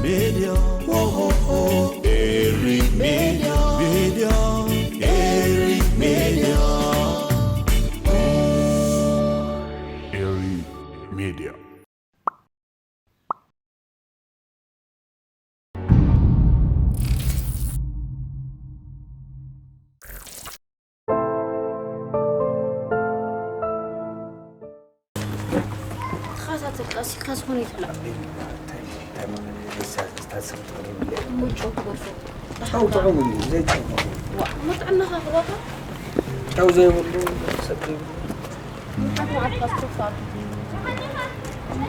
Media. Oh, oh, oh. Eri Media. Media. Eri Media. Eri Media. ተኸታተል ቀስ ኢልካ ዝኾነ ይትብላ። ሙጮ ክጎርፎ። ጨው ጥዑም እዩ፣ ዘይጨው። ዋ፣ መጥዕናኻ ክባኻ። ጨው ዘይብሉ ሰብ ዘይብሉ። ሓንቲ መዓልቲ ካስትሮፋ። እሞ፣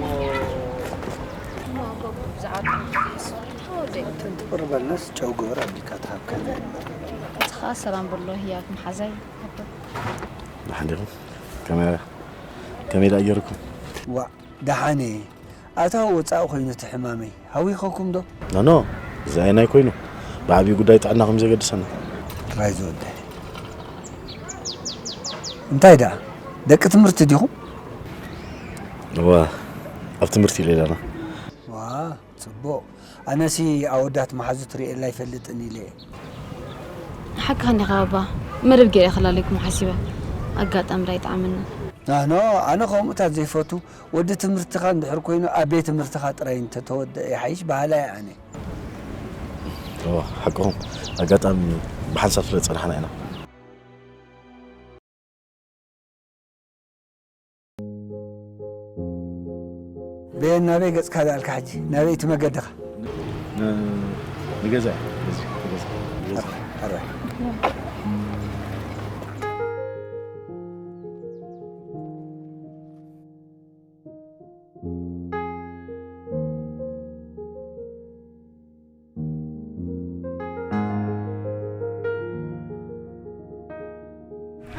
እሞ፣ ብዛዕባ ሓወደይ። ትንጥቁር በልናስ ጨው ግበር ኣቢልካ ተሃብካ። እቲ ኸኣ ሰላም በሎ ህያብ መሓዛይ። ደሓን ዲኹም? ከመይ ከመይ ደኣ ጌርኩም? ዋ፣ ደሓን እየ። ኣታ ወፃእ ኮይኑ እቲ ሕማመይ። ሃዊኸኩም ዶ? ኖ ኖ፣ እዚ ኣይናይ ኮይኑ። ብዓብዪ ጉዳይ ጥዕና ከም ዘገድሰና። ጥራይ ዝወደ። እንታይ ደኣ? ደቂ ትምህርቲ ዲኹም? እዋ፣ ኣብ ትምህርቲ ኢለ ኣለና። ዋ፣ ጽቡቕ። ኣነሲ ኣወዳት መሓዙት ርእየላ ኣይፈልጥን ኢለ እየ። ሓቅኻ እንዲኻ ባባ። መደብ ገይረ ክላለይኩም ሓሲበ። ኣጋጣሚ ዳኣ ይጥዓመኒ። ኣኖ፣ ኣነ ከምኡታት ዘይፈቱ። ወዲ ትምህርትኻ እንድሕር ኮይኑ ኣብ ቤት ትምህርትኻ ጥራይ እንተተወደአ ይሓይሽ በሃላይ ኣነ። እዋ፣ ሓቅኹም። ኣጋጣሚ ብሓንሳብ ስለ ዝጸናሕና ኢና። በየን ናበይ ገጽካ ደኣልካ ሕጂ? ናበይ እቲ መገድኻ? ንገዛ፣ ንገዛ፣ ንገዛ። ኣራይ።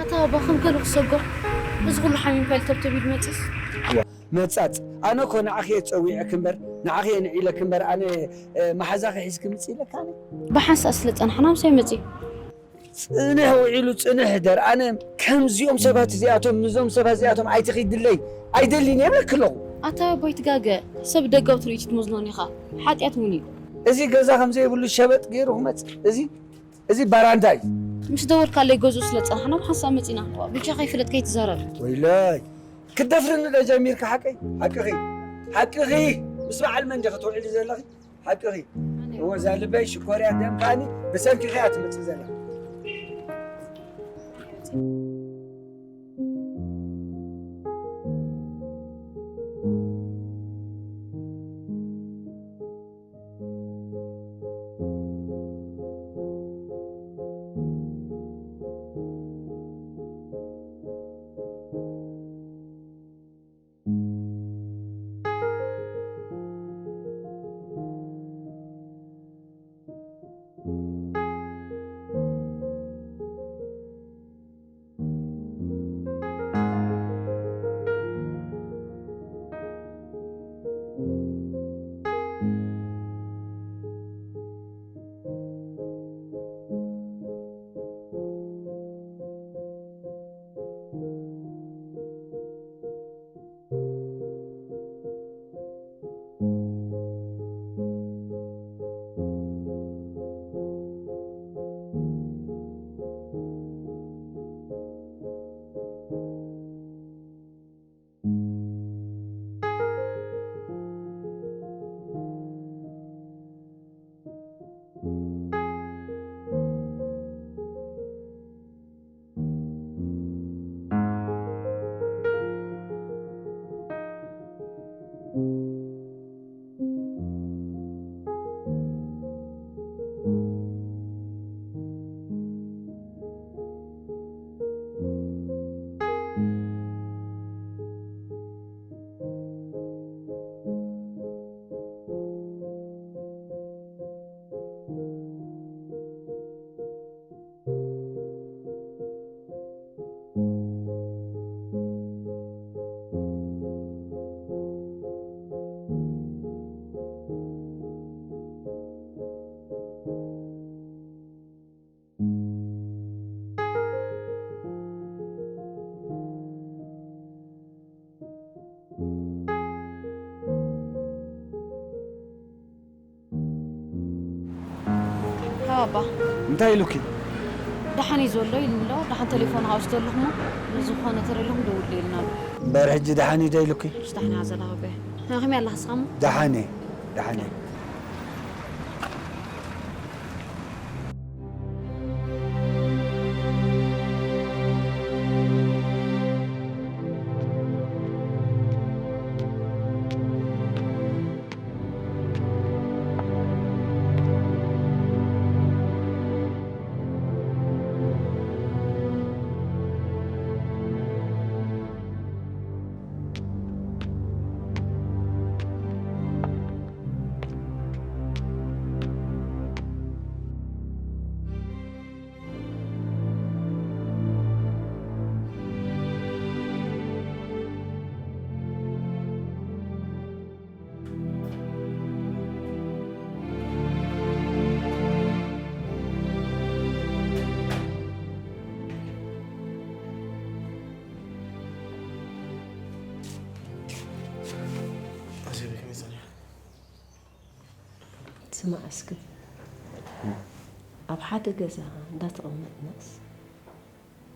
ኣታ ኣባ ከም ከሉ ክሰጎ። እዚ ኩሉ ሓሚምካ ኢሉ ተብተብ ኢሉ መጺስ። መጻጽ ኣነ እኮ ንዓኺ እየ ጸዊዐኪ እምበር ንዓኺ እየ ንዒለኪ እምበር ኣነ እ፣ መሓዛኺ ሒዝኪ ምጺ ኢለካ ኣነ። ብሓንሳእ ስለ ጸናሕና ምሳይ መጺ። ጽንሕ ውዒሉ ጽንሕ ሕደር ኣነ ከምዚኦም ሰባት እዚኣቶም ምዞም ሰባት እዚኣቶም ኣይትኺድለይ ኣይደልን እየ እብለኪ ኣለኹ። ኣታ ኣቦይ ትጋገ። ሰብ ደጋዊ ትርኢት ትመዝኖን ኢኻ። ሓጢኣት እውን እዩ። እዚ ገዛ ከም ዘይብሉ ሸበጥ ገይሩ ክመጽእ እዚ እዚ ባራንዳ እዩ። ምስ ደወልካለይ ገዝኡ ስለ ጸናሕና ብሓንሳእ መጺና። ብቻ ከይፍለጥ ከይትዛረብ። ወይለይ ክትደፍርኒ ዶ ጀሚርካ ሓቀይ ሓቅኺ ሓቅኺ ምስ በዓል መን ዲኺ ትውዕሊ ዘለኺ ሓቅኺ እወ እዛ ልበይ ሽኮርያ ደም ከዓኒ ብሰንክኺ እያ ትመጽእ ዘላ። ባባ እንታይ ኢሉኪ? ደሓን እዩ ዘሎ ኢሉኒ ኣሎ። ደሓን ቴሌፎን ኣውስዶ ኣለኹሞ፣ ንዝኾነ ተረለኹም ደውል ኢልና ኣሎ። እምበር ሕጂ ደሓን እዩ ዶ ኢሉኪ? ደሓን እያ ዘላ ባባ። ከመይ ኣለኻ ስኻሞ? ደሓን እየ፣ ደሓን እየ። ስማዕ እስኪ፣ ኣብ ሓደ ገዛ እንዳተቐመጥናስ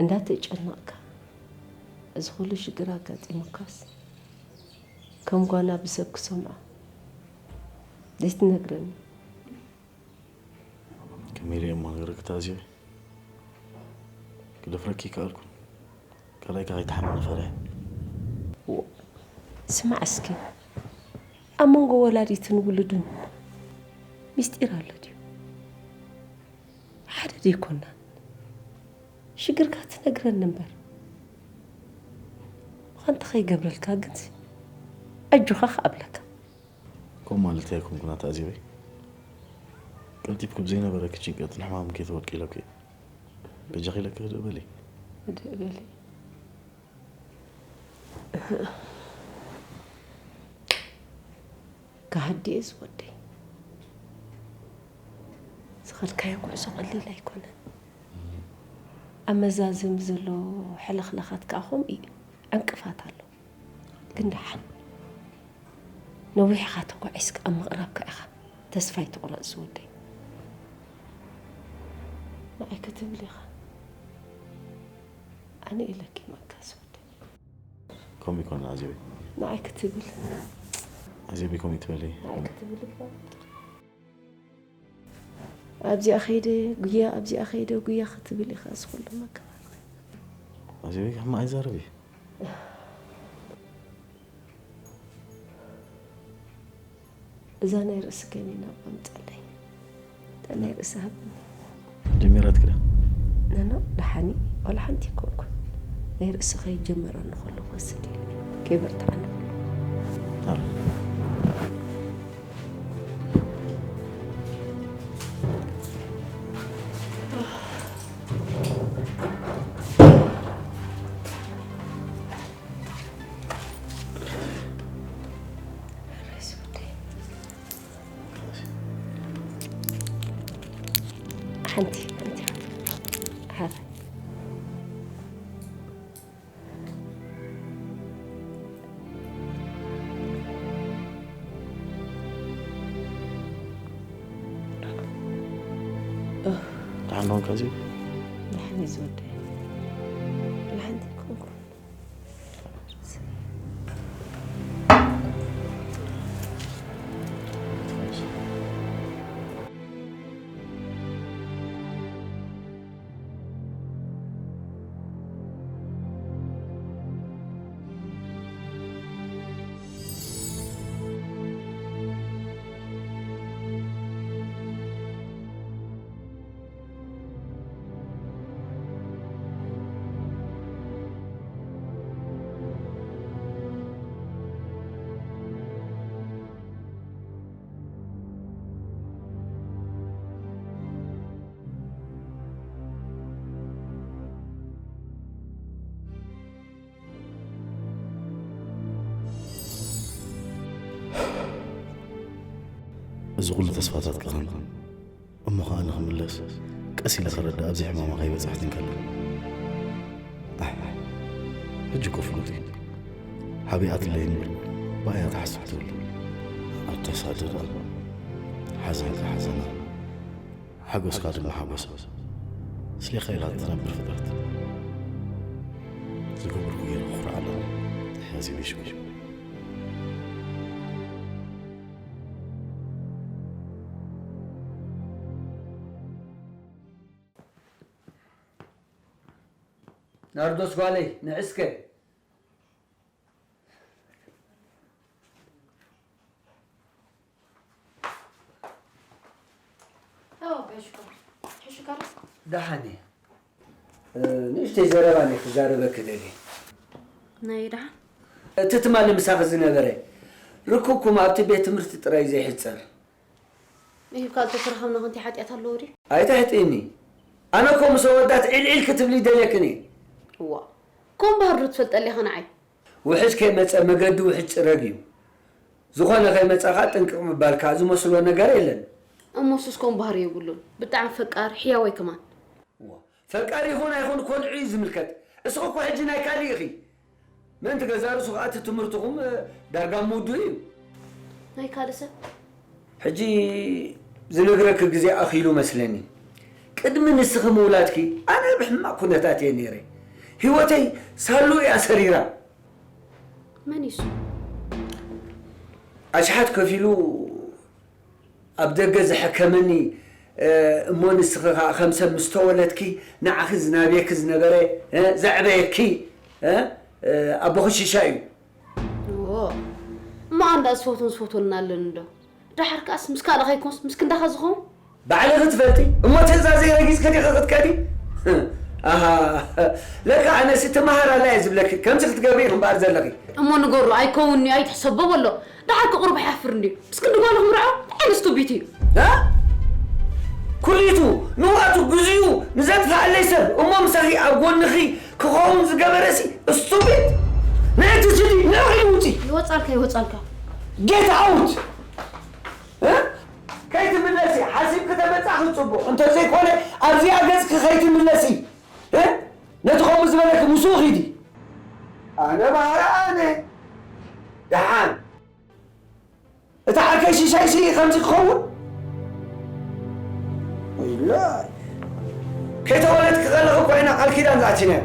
እንዳተጨነቕካ፣ እዚ ኩሉ ሽግር ኣጋጢሙካስ፣ ከም ጓና ብሰብ ክሰምዖ ዘይትነግረኒ? ከመይ ኢለ እሞ ክነግረኪ ተኣዚበ? ክደፍረኪ ኣይከኣልኩን። ካልኣይ ከኣ ከይትሓምኒ ፈሪሐ። ዎ፣ ስማዕ እስኪ፣ ኣብ መንጎ ወላዲትን ውሉድን ምስጢር ኣሎ ድዩ? ሓደ ደይኮናን? ሽግርካ ትነግረኒ እምበር። ምዃን ተኸይገብረልካ ግንሲ፣ ኣጆኻ ከኣ እብለካ። ከምኡ ማለተይ ኣይኮንኩን ኣታ ኣዜበይ። ቀልጢፍኪ ብዘይነበረኪ ጭንቀትን ሕማምን ከይትወድቂ ኢለኪ እየ። በጃኺ ኢለኪ ህድእ በሊ። ህድእ በሊ። ከሃዲ እየ ዝወደይ። ዝኸድካዮ ጉዕዞ ቀሊል ኣይኮነን። ኣብ መዛዘሚ ዘሎ ሕልኽላኻት ከኣ ከምኡ እዩ። ዕንቅፋት ኣሎ። ግን ደሓን ነዊሕ ኢኻ ተጓዒዝካ ኣብ ምቕራብካ ኢኻ። ተስፋ ኣይትቑረጽ ዝወደይ። ንዓይ ክትብል ኢኻ። ኣነ ኢለኪ መእካ ዝወደይ። ከምኡ ይኮን ኣዜበይ። ንዓይ ክትብል። ኣዜበይ ከምኡ ትበሊ። ንዓይ ክትብል እባ። ኣብዚኣ ኸይደ ጉያ፣ ኣብዚኣ ኸይደ ጉያ ክትብል ኢኻ እዚ ኩሉ መከራ። ኣዜበይ ሕማቕ ኣይዛረብ እዩ። እዛ ናይ ርእሲ ከኒና እኳ ምጻለይ። እታ ናይ ርእሲ ሃብኒ። ጀሚራትኪ ዳ? ነኖ፣ ደሓኒ፣ ዋላ ሓንቲ ኣይኮንኩን። ናይ ርእሲ ከይጀመረኒ ከሎ ክወስድ ኢለ። ከይበርትዓኒ ከሎ። ኣረ። ሓንቲ፣ ሓንቲ፣ ሓንቲ። ደሓን ዶ ኾንካ ኣዜብ? ደሓን እየ ዝወደይ። ደሓን ዘይኮንኩ። እዚ ኩሉ ተስፋታት ክኸን እሞ ኸኣ ንኽምለስ ቀስ ኢለ ክረዳእ ኣብዚ ሕማማ ከይበጻሕት እንከላ። ኣሕ፣ ሕጂ እኮ ፍሉጥ እዩ። ሓቢኣትለይ እምበር ብኣያ ትሓስብ ትብል። ኣታ ሳደዳ፣ ሓዘንካ ሓዘና፣ ሓጎስካ ድማ ሓጎስ። ስሌኻ ኢላ እትነብር ፍጥረት። ዝገበርኩ ገይረ ክኹርዓ ኣለኒ። ሓዚነ ሽኮር። ናርዶስ ጓለይ፣ ንዕስከ። ኣዎ፣ ኣቦይ ሽኮር። ሕሹ ካለ? ደሓን እየ። እ፣ ንእሽተይ ዘረባ እየ ክዛረበኪ ደልየ። ናይ ደሓን? እቲ ትማሊ ምሳኺ ዝነበረ ርክብኩም ኣብቲ ቤት ትምህርቲ ጥራይ ዘይሕጸር። እዩ፣ ካብ ዝተረኸብና ክንታይ ሓጢኣት ኣለዎ ድዩ? ኣይተሕጥእኒ። ኣነ እኮ ምስ ኣወዳት ዒልዒል ክትብሊ ደልየክን እየ። እዋ፣ ከም ባህር ዶ ትፈልጠለይ ኸ ንዓይ? ውሕጅ ከይመጸ መገዲ ውሕጅ ጽረግ እዩ። ዝኾነ ከይመጸኻ ጥንቅቕ ምባልካ ዝመስሎ ነገር የለን። እሞ እሱስ ከም ባህሪ የብሉን። ብጣዕሚ ፈቃር፣ ሕያወይ ከማን። እዋ፣ ፈቃር ይኹን ኣይኹን ኮልዑ እዩ ዝምልከት። እስኺ እኮ ሕጂ ናይ ካሊእ ኢኺ። ምእንቲ ገዛ ርእሱ ኸኣ እቲ ትምህርትኹም፣ እ፣ ዳርጋ ምውድኡ እዩ። ናይ ካልእ ሰብ? ሕጂ ዝነግረኪ ግዜ ኣኺሉ መስለኒ። ቅድሚ ንስኺ ምውላድኪ ኣነ ብሕማቕ ኩነታት እየ ነይረ። ህይወተይ ሳሉ እያ ሰሪራ። መን እዩ እሱ? ኣሽሓት ከፊሉ ኣብ ደገ ዘሐከመኒ፣ እ፣ እሞ ንስኺ ኸኣ ከም ሰብ ምስ ተወለድኪ ንዓኺ ዝናብየኪ ዝነበረ፣ እ፣ ዘዕበየኪ፣ እ፣ እ፣ ኣቦኺ ሽሻይ እዩ። ኦ፣ እሞ ኣንዳ ዝፈትዎን ዝፈትወንን ኣለኒ ዶ? ደሓር ከኣስ ምስ ካልእ ከይኮንስ ምስ ክንዳኻ ዝኸውን? ባዕልኺ ትፈልጢ እሞ ትእዛዘይ ረጊጽኪ ዲኺ ክትከዲ? ኣሃ፣ ለካ ኣነሲ ትመሃር ኣላ እየ ዝብለኪ። ከምዚ ክትገብሪ ኢኺ እምበኣር ዘለኺ። እሞ ንገሮ፣ ኣይከውንን'ዩ፣ ኣይትሕሰቦ በሎ። ደሓር ክቕርቡ ይሓፍር እንድዩ። ምስ ክንዲ ጓሉ ክምርዖ እንታይ ዓይነት ስቱቢት እዩ? እ? ኩሊቱ፣ ንዋቱ፣ ግዚኡ ንዘጥፍኣለይ ሰብ እሞ ምሳኺ ኣብ ጎንኺ ክኸውን ዝገበረሲ ስቱቢት። ንእቲ ስዲ ንእኺ ውጪ። ይወጻልካ፣ ይወጻልካ። Get out! እ? ከይትምለሲ፣ ሓሲብኪ ተመጻኺ ጽቡቕ። እንተዘይኮነ ኣብዚኣ ገጽኪ ከይትምለሲ። እ? ነቲ ከምኡ ዝበለኪ ምስኡ ኺዲ። ኣነ ባህሪ ኣነ። ደሓን። እቲ ዓርከይ ሽሻይሲ ከምዚ ክኸውን? ወይላይ። ከይተወለድኪ ከለኺ እኮ ኢና ቃል ኪዳን ዝኣቲናዮ።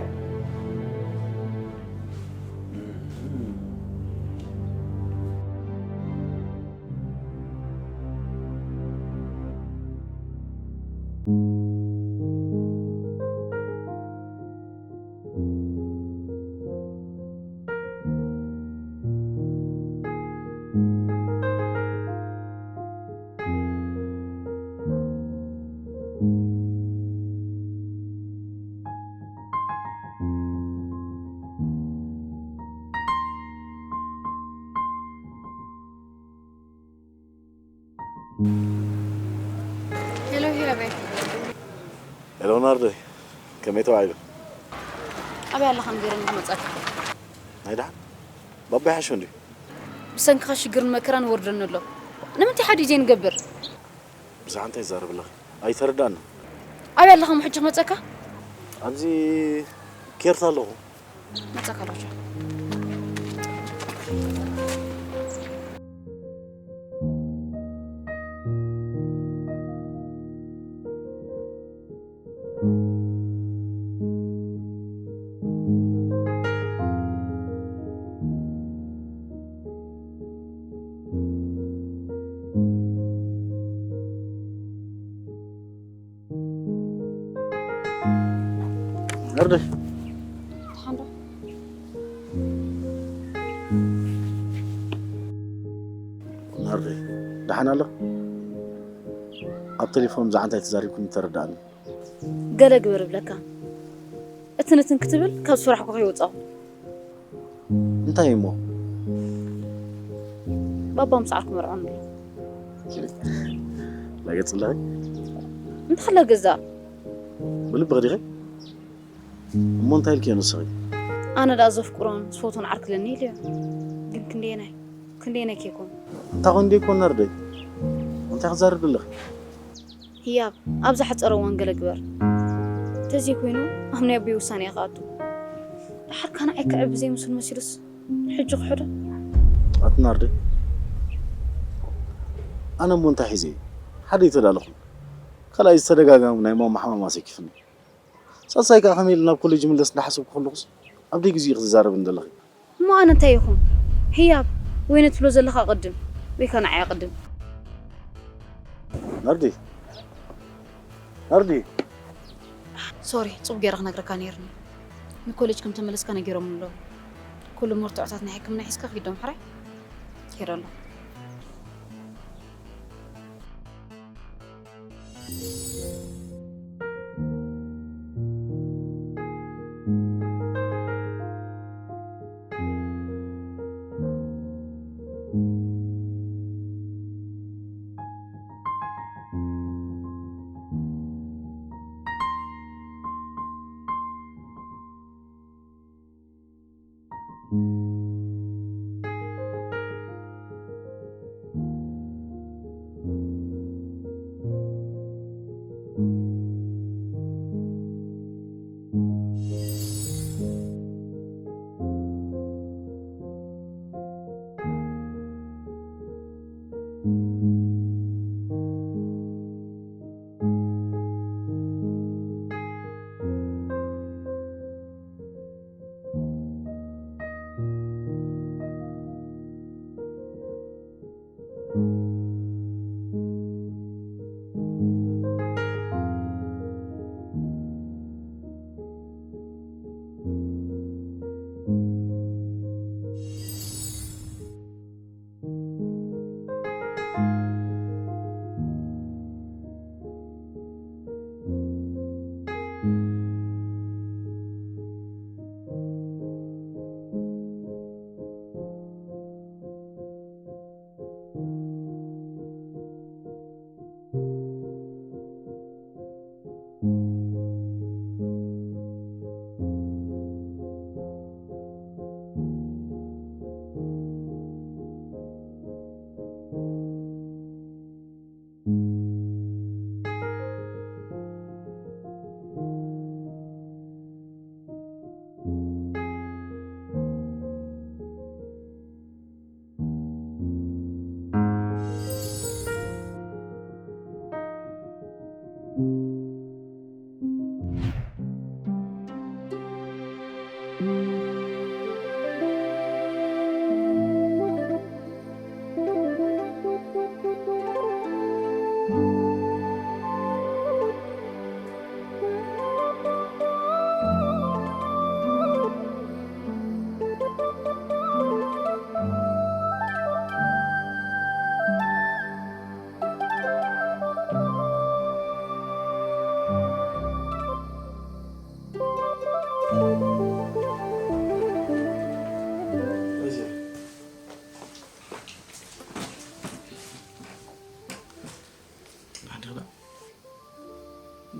ሄሎ፣ ሄሎ፣ ቤት። ሄሎ፣ ናርዶይ። ከመይ ተባሂሉ? ኣበይ ኣለኻ ንገረኒ ክመጻካ። ናይ ደሓን? ባባ ይሓሾ እንድዩ? ብሰንክኻ ሽግርን መከራን ይወርደኒ ኣሎ። ንምንታይ ሓዲኡ ዘይንገብር? ብዛዕባ እንታይ ትዛረቢ ኣለኺ? ኣይተረዳእንን። ኣበይ ኣለኻ እሞ ሕጂ ክመጸካ? ኣብዚ ኬርታ ኣለኹ። መጸካ ኣለኹ። ናርዶይ። ደሓን ዶ? ናርዶይ፣ ደሓን ኣሎ? ኣብ ቴሌፎን ብዛዕባ እንታይ ተዛሪብኩም ተረዳእኒ። ገለ ግበር እብለካ። እትንትን ክትብል ካብ ስራሕ እኮ ከይወጻኹ። እንታይ እሞ? ባባ ምስ ዓርኩ መርዖም ኣሎ። ለገጽ ኣለኺ? እንታይ ለገዛ? ብልብኺ ዲኺ? እሞ እንታይ ኢልክዮ ንስኺ? ኣነ ደኣ ዘፍቅሮን ዝፈትዎን ዓርኪ ኣለኒ ኢለዮ። ግን ክንደየናይ? ክንደየናይ ከይኮን? እንታይ ኮን ደይኮን ናርደይ? እንታይ ክዛረብ ዘለኺ? ህያብ፣ ኣብ ዝሓጸረ እዋን ገለ ግበር። እንተዘይኮይኑ፣ ኣብ ናይ ኣቦይ ውሳነ እየ ክኣቱ። ደሓር ካን ንዓይ ክዕቢ ዘይምስሉ መሲሉስ፣ ሕጂ ክሕዶ? ኣቲ ናርደይ፣ ኣነ እሞ እንታይ ሒዘ እየ? ሓደ ኣይተዳለኹን። ካልኣይ ዝተደጋጋሚ ናይ ማማ ሕማም ኣሰኪፍኒ። ሳልሳይ ከኣ ከመይ ኢለ ናብ ኮሌጅ ይምለስ እንዳሓሰብኩ ከለኹስ ኣብ ደይ ግዜኡ ክትዛረብኒ ዘለኺ። እሞ ኣነ እንታይ ይኹን? ህያብ ወይ ነትብሎ ዘለኻ ቅድም ወይ ከኣ ንዓይ ኣቕድም። ናርዲ፣ ናርዲ። ሶሪ፣ ጽቡቅ ገይረ ክነግረካ ነይርኒ። ንኮሌጅ ከም ተመለስካ ነጊሮም ኣለዉ። ኩሉ መርትዖታት ናይ ሕክምና ሒዝካ ኪድ ዶም ሕራይ? ኪድ ኣሎ።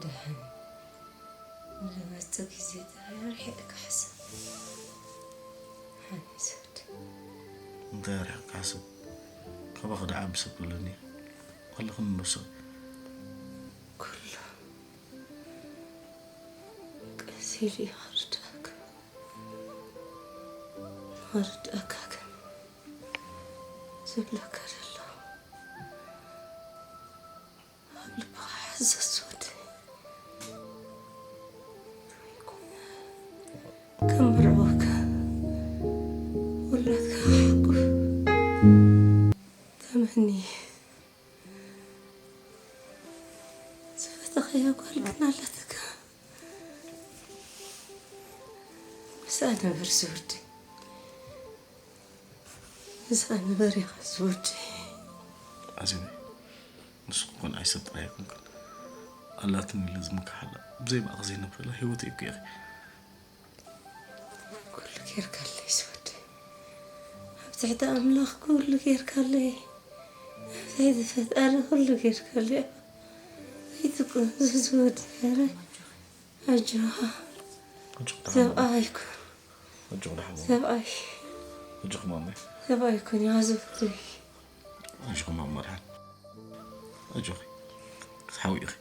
ደሓን። ንዝመጽእ ግዜ ጥራይ ኣርሒቕካ ሕሰብ። ሓሚስ ወዲ። እንታይ ኣርሒቕካ ሕሰብ? ካባኺ ደኣ ዓቢ ሰብ ክህልወኒ እዩ። ከለኹ ንነብሶ። ኩሉ ቀስ ኢሉ እዩ ክርድኣካ። ንኽርድኣካ ግን ዝብለካ ዘሎ ኣብ ልብኻ ሕዘ ወዲ። ከም መርዓውካ ውላድካ ሓቁፍ ተመኒ። ዝፈተኻያ ጓል ግን ኣላትካ። ምስኣ ንበር ዝወዲ። ምስኣ ንበር ኢኻ ዝወዲ። ኣዜበይ፣ ንስኺ እኮ ንዓይ ሰብ ጥራይ ኣይኮንክን። ኣላትኒ ኢለ ዝምክሓላ፣ ብዘይ ብኣኺ ዘይነብረላ ህይወተይ እኮ ኢኺ። ኩሉ ጌርካለይ ዝወዲ። ኣብ ትሕቲ ኣምላኽ ኩሉ ጌርካለይ። ኣብ ትሕቲ ፈጣሪ ኩሉ ጌርካለይ። ኣይትቁንዝዝ ዝወዲ፣ ኧረ ኣጆኻ። ኣጆኺ ደሓን ሰብኣይ ኩን። ኣጆኺ ደሓን። ሰብኣይ። ኣጆኺ ማመይ። ሰብኣይ ኩን፣ ይሃዝብኩ። ኣጆኺ ማማ ደሓን። ኣጆኺ። ክትሓዊ ኢኺ።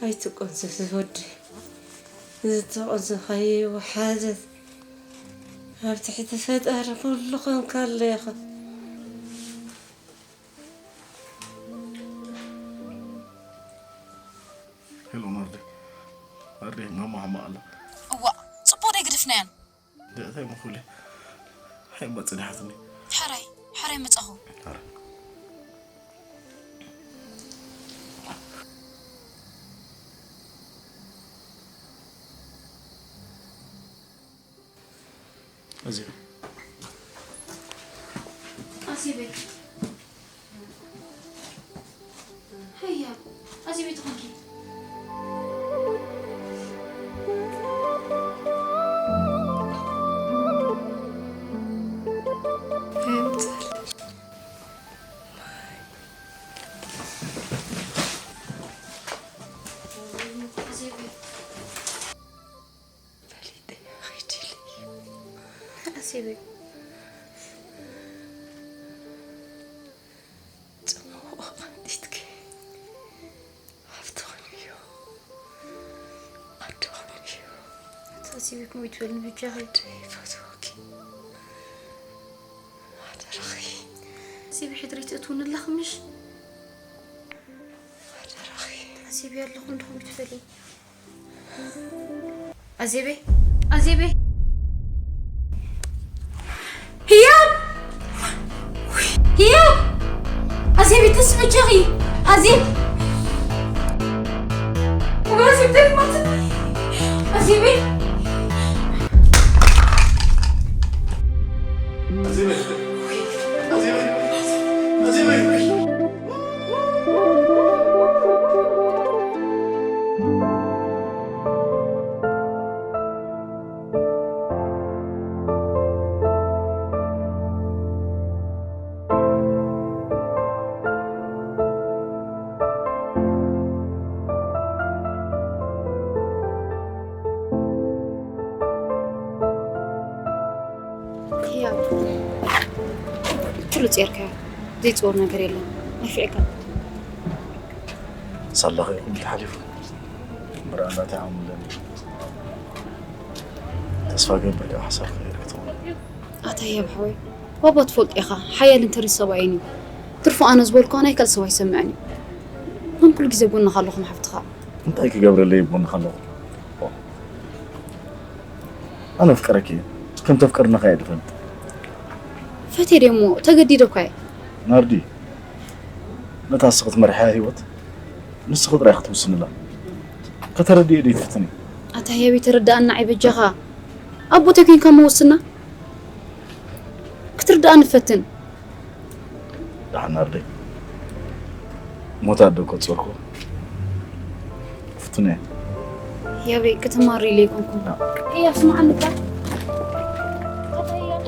ኣይትቆንዝዝ ወዲ። ዝተቆንዘኻዮ ይወሓዘት። ኣብ ትሕቲ ፈጣሪ ኩሉ ኮንካ ኣሎ ኢኻ። ሄሎ ናርዲ፣ ናርዲ፣ ማማ ሓማ ኣላ። እዋ፣ ጽቡቕ ደይ ግድፍናያን። እንታይ መኹሊ? ሓይማ ጽኒሓትኒ። ሕራይ፣ ሕራይ መጻኹ። ኣረ። ኣዜብ። ኣዜበይ። ሃያ፣ ኣዜበይ ትኾንኪ። ኣዜበይ። ፈሊጠ ኸይድልይ። ኣዜበይ። ጽምዋ ቐንዲትኪ ሃብትኽን እዩ። ኣደኽን እዩ። ኣዜበይ፣ ከመይ ትበልኒ ብጃኺ? ኣደይ፣ ይፈትወኪ። ሓደራኺ። ኣዜበይ፣ ሕድሪ ትእትውኒ ኣለኺ ምሽ? ሓደራኺ። ኣዜበይ፣ ኣለኹ እንዶ፣ ከመይ ትበልኒ? ኣዜበይ፣ ኣዜበይ። ህያብ! ህያብ! ኣዜበይ፣ ተስመጃኺ! ኣዜብ! ኣዜብ፣ ተስመጃኺ! ኣዜበይ! ኣዜበይ! ኣዜበይ! ኣዜበይ! ህያብ፣ ችሉ ጼርካዮ ዘይጽወር ነገር የለን። ኣይፍዕካ። ሳላኸ ይኹን ተሓሊፉ። እምበር ኣላ እንታይ ዓቕሚ ኣለኒ? ተስፋ ገብር ዶ ሓሳብ ክቕይር ክትኸውን? ኣታ ህያብ ሓወይ፣ ባባ ትፈልጦ ኢኻ፣ ሓያል እንተሪ ሰብኣይን እዩ። ትርፉ ኣነ ዝበልኩ ናይ ካልእ ሰብ ኣይሰምዕን እዩ። ግን ኩሉ ግዜ ጎንኻ ኣለኹ ንሓፍትኻ። እንታይ ክገብረለይ ጎንኻ ኣለኹ? ኣነ ኣፍቀረኪ እየ። ከም ተፍቅርኒ ከ እየ ድፈልጥ። ፈትየ ደሞ ተገዲደ እኳ እየ። ናርዲ፣ ነታ ንስኺ ትመርሕያ ህይወት ንስኺ ጥራይ ክትውስንላ። ከተረድእዮ ደይ ትፍትኒ? ኣታ ህያብ ተረዳኣና፣ ኣይበጃኻ። ኣቦ ተኮይንካ መወስና ክትርዳኣኒ ፈትን። ደሓን ናርደይ። ሞት ኣደ ቆጸርኩ። ፍቱነ። ህያበይ፣ ከተማሪ ኢለ ኣይኮንኩን። ና። ህያብ፣ ስምዓኒ እባ። ኣታ ህያብ።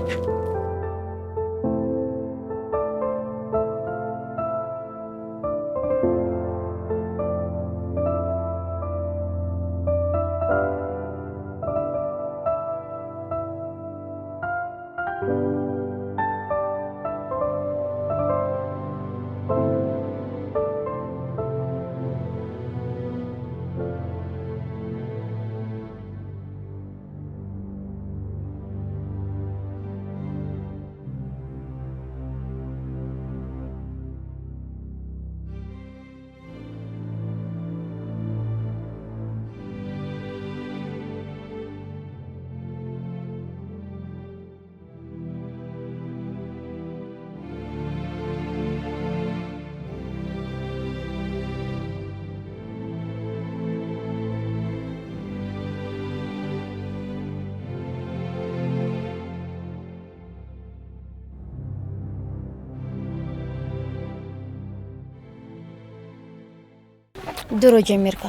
ድሮ ጀሚርካ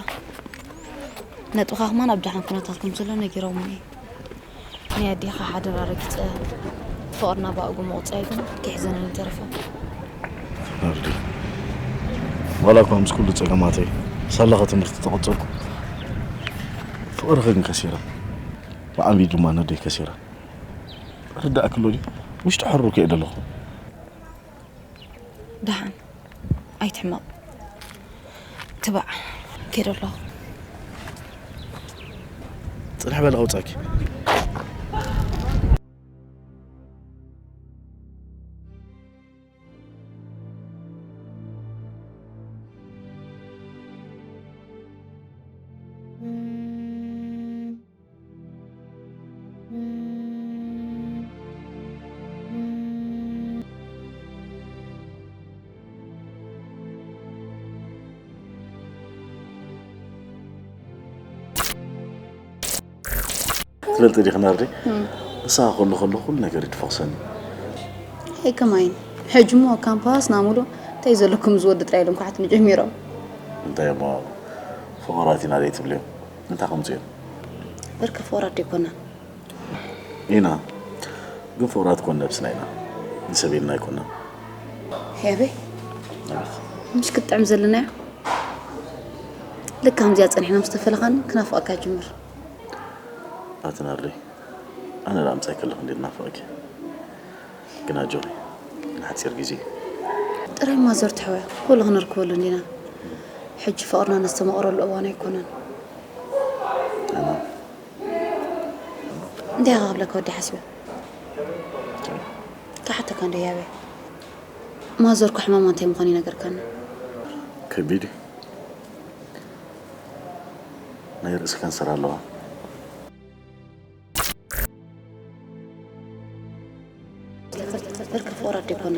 ነጥብኻ ከማን ኣብ ደሓን ኩነታት ከም ዘሎ ነጊሮምኒ። ናይ ኣዴኻ ሓደራ ረጊጸ ፍቕርና ብኣግኡ ምቑጻይ ግን ክሕዘነኒ ተረፈ። ናርዲ፣ ዋላ እኳ ምስ ኩሉ ጸገማተይ ሳላኸ ትምህርቲ ተቐጸልኩ፣ ፍቕርኺ ግን ከሲረ፣ ብዓብዪ ድማ ነደይ ከሲረ። ርዳእክሎ ድዩ? ውሽጢ ሕሩር ከይደ ኣለኹ። ደሓን ኣይትሕመቕ። ትባዕ፣ ከይደ ኣለኹ። ጽንሕ በሊ ከውጻኪ። ትፈልጢ ዲኺ ናርዲ? ንስኻ ከሎ ከሎ ኩሉ ነገር እዩ ትፈኽሰኒ። ሄይ ከማይን ሕጂ እሞ ካምፓስና ሙሉእ እንታይ ዘለኩም ዝወዲ ጥራይ ኢሎም ክሓቱኒ ጀሚሮም። እንታይ እሞ ፍቑራት ኢና ዘይትብልዮም እንታይ ከምፅኡ እዮም? ብርክ ፍቑራት ዶ ኣይኮናን? ኢና ግን ፍቑራት ኮን ነብስና ኢና ንሰብ ኢልና ኣይኮናን። ሄበይ ምሽ ክትጥዕም ዘለናዮ ልክ ከምዚኣ ፀኒሕና ምስ ተፈለኻኒ ክናፍቐካ ጅምር። ኣቲ ናርዲ ኣነ ደኣ ምጻይ ከለኹ እንዴት ናፍቐኪ። ግን ኣጆኺ ንሓጺር ግዜ እዩ። ጥራይ ማዘር ትሕወያ ኩሉ ክንርከበሉ እንዲና። ሕጂ ፍቕርና ነስተማቕረሉ እዋን ኣይኮነን። ኣና እንታይ ኢኻ ክብለካ ወዲ ሓሲበ? ክሓተካ እንዶ ያበ ማዘርኩ ሕማማ እንታይ ምዃኑ ይነገርካና። ከቢድ እዩ። ናይ ርእሲ ካንሰር ኣለዋ። በርክ ፍቕራ ዲኮና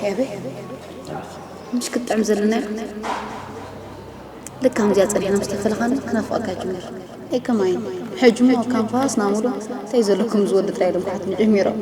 ሄበ ምሽ ክትጥዕም ዘለና ልክ ከምዚኣ ጸኒሕና ምስ ተፈለኻኒ ክናፍቐካ ጅምር። እይ ከማይ ሕጂ እሞ ካምፓስ ናሙሉ እንታይ ዘለኩም ዝወዲ ጥራይ ኢሎም ክሓቱኒ ጀሚሮም።